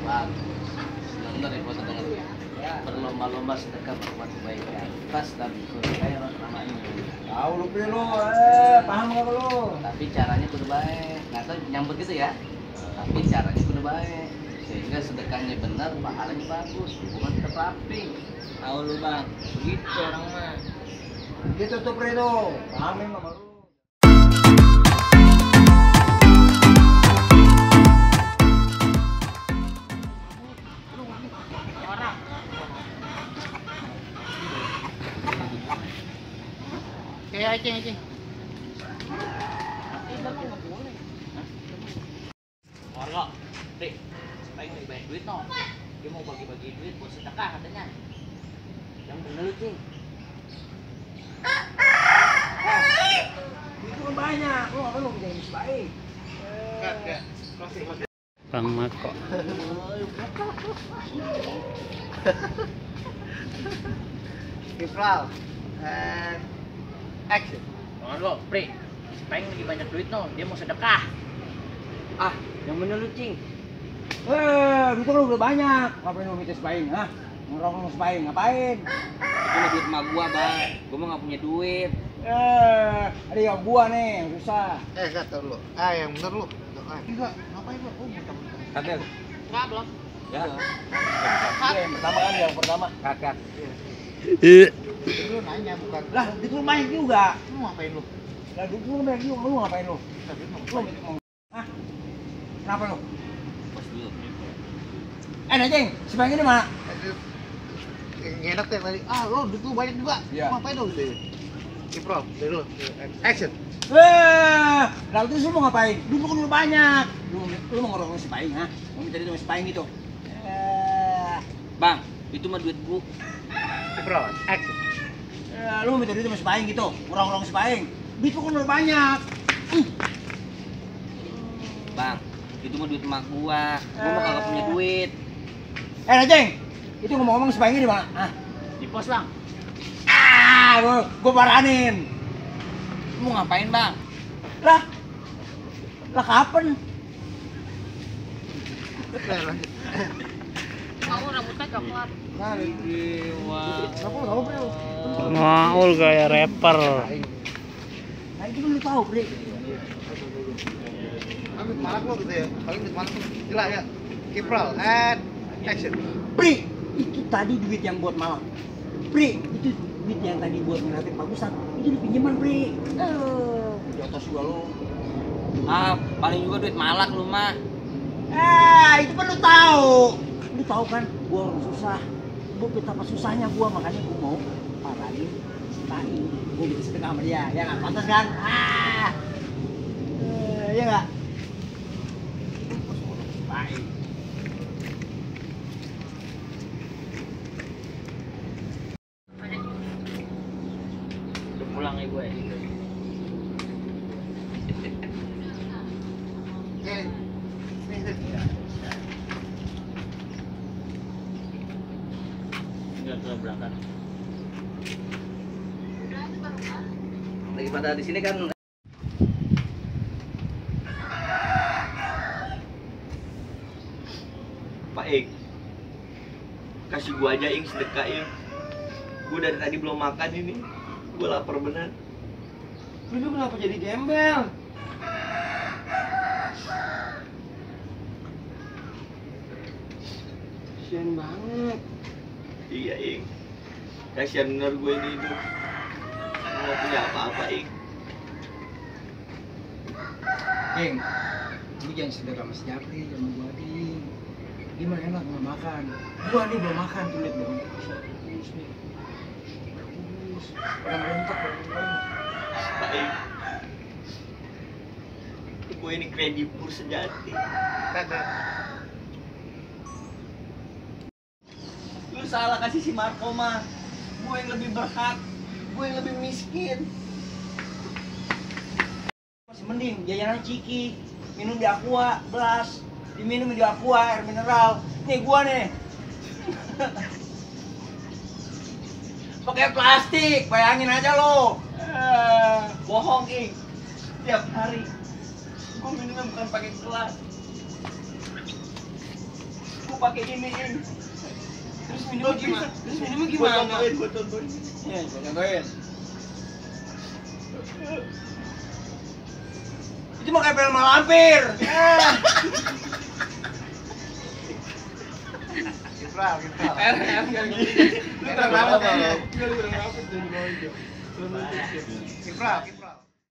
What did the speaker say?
Bagus. Benar ya buat dengar ya. Berlomba-lomba sedekah berbuat kebaikan. Pas tapi khairan namanya. Tahu lu Pri lu, paham gak lu? Tapi caranya kudu baik. Nggak tahu nyambut gitu ya. Tapi caranya kudu baik. Sehingga sedekahnya benar, pahalanya bagus, hubungan tetap rapi. Tahu lu bang, begitu orang mah. Gitu tuh Pri tuh, pahamin sama lu. Acing. Warga, Dik, pengen lebih banyak duit no. Dia mau bagi-bagi duit buat sedekah katanya. Yang bener lu, Cing. Itu kan banyak, lu apa lu jadi baik. Bang Mako. Kipral and action. Warga, Pri, pengen lebih banyak duit no. Dia mau sedekah. Ah, yang bener lu Cing. Itu kan udah banyak. Ngapain lu minta sepaing, hah? Ngerong sepaing, ngapain? Itu mah duit emak gua bang, gua mah gak punya duit. Ada yang gua nih, yang susah. Kata lu. Yang bener lu. Enggak, ngapain lu? Oh, mentang-mentang. Kakak. Enggak, belum. Ya. Yang pertama kan, yang pertama. Kakak. Lu nanya bukan. Lah, itu lu banyak juga. Lu ngapain lu? Lah, itu lu banyak juga, lu ngapain lu? Lu hah? Kenapa lu? Bos dulu. Ceng, sepaing ini mana? Ngenak tuh yang tadi. Lu duit lu banyak juga. Iya. Lu ngapain lu? Kiprol, dari lu. Action. Lalu terus lu mau ngapain? Dulu kan lu banyak. Lu mau ngerokok sepaing, ha? Mau minta duit sama sepaing gitu? Bang, itu mah duit gua. Kiprol, action. Lu mau minta duit sama sepaing gitu? Ngerokok sepaing? Duit lu kan lu banyak. Bang, itu mah duit emak gua. Gua mah kagak punya duit. Ceng, itu ngomong-ngomong sepaingnya di mana? Hah? Di pos, Bang. Gua paranin. Lu mau ngapain bang? Lah kapan? Kamu rambutnya coklat. Ngaul kayak rapper. Nah itu kan lu tahu, Bre. Ambil malak lu gitu ya. Paling duit malak lu. Gila ya. Kiprol, and action. Pri, itu tadi duit yang buat malam. Pri, itu duit yang tadi buat ngeliatin Pak Ustadz. Itu pinjaman, Pri. Di atas gua lu. Ah, paling juga duit malak lu mah. Itu kan lu tahu. Lu tahu kan, gua orang susah. Gua betapa susahnya gua, makanya gua mau paranin sepaing. Gua bisa sedekah sama dia, ya nggak? Pantas kan? Iya nggak? Sepaing. Udah pulang ya gue. Enggak ke belakang. Lagi pada di sini kan. Pak Ik, kasih gua aja ing sedekah ing. Gua dari tadi belum makan ini. Gua lapar bener. Lu kenapa jadi gembel? Kasian banget. Iya ing. Kasihan bener gue ini hidup. Nggak punya apa-apa ing. Ing, lu jangan sedekah sama sejati sama gua nih. Gimana enak nggak makan? Gua nih belum makan tuh lihat dong. Bagus nih. Bagus. Orang rontok. Pak Ik. Gue ini kredibur sejati. Lu salah kasih si Marco mah. Gue yang lebih berhak. Gue yang lebih miskin. Masih mending jajanan Ciki, minum di Aqua, belas, diminum di Aqua, air mineral. Nih gua nih. Pakai plastik, bayangin aja lo. Bohong ing. Tiap hari. Gue minumnya bukan pakai gelas. Gue pakai ini, Ing. Terus minumnya gimana? Gua contohin. Ya, gua contohin. Itu mah kayak film Malampir. Kipral. Lu terang apa? Kipral.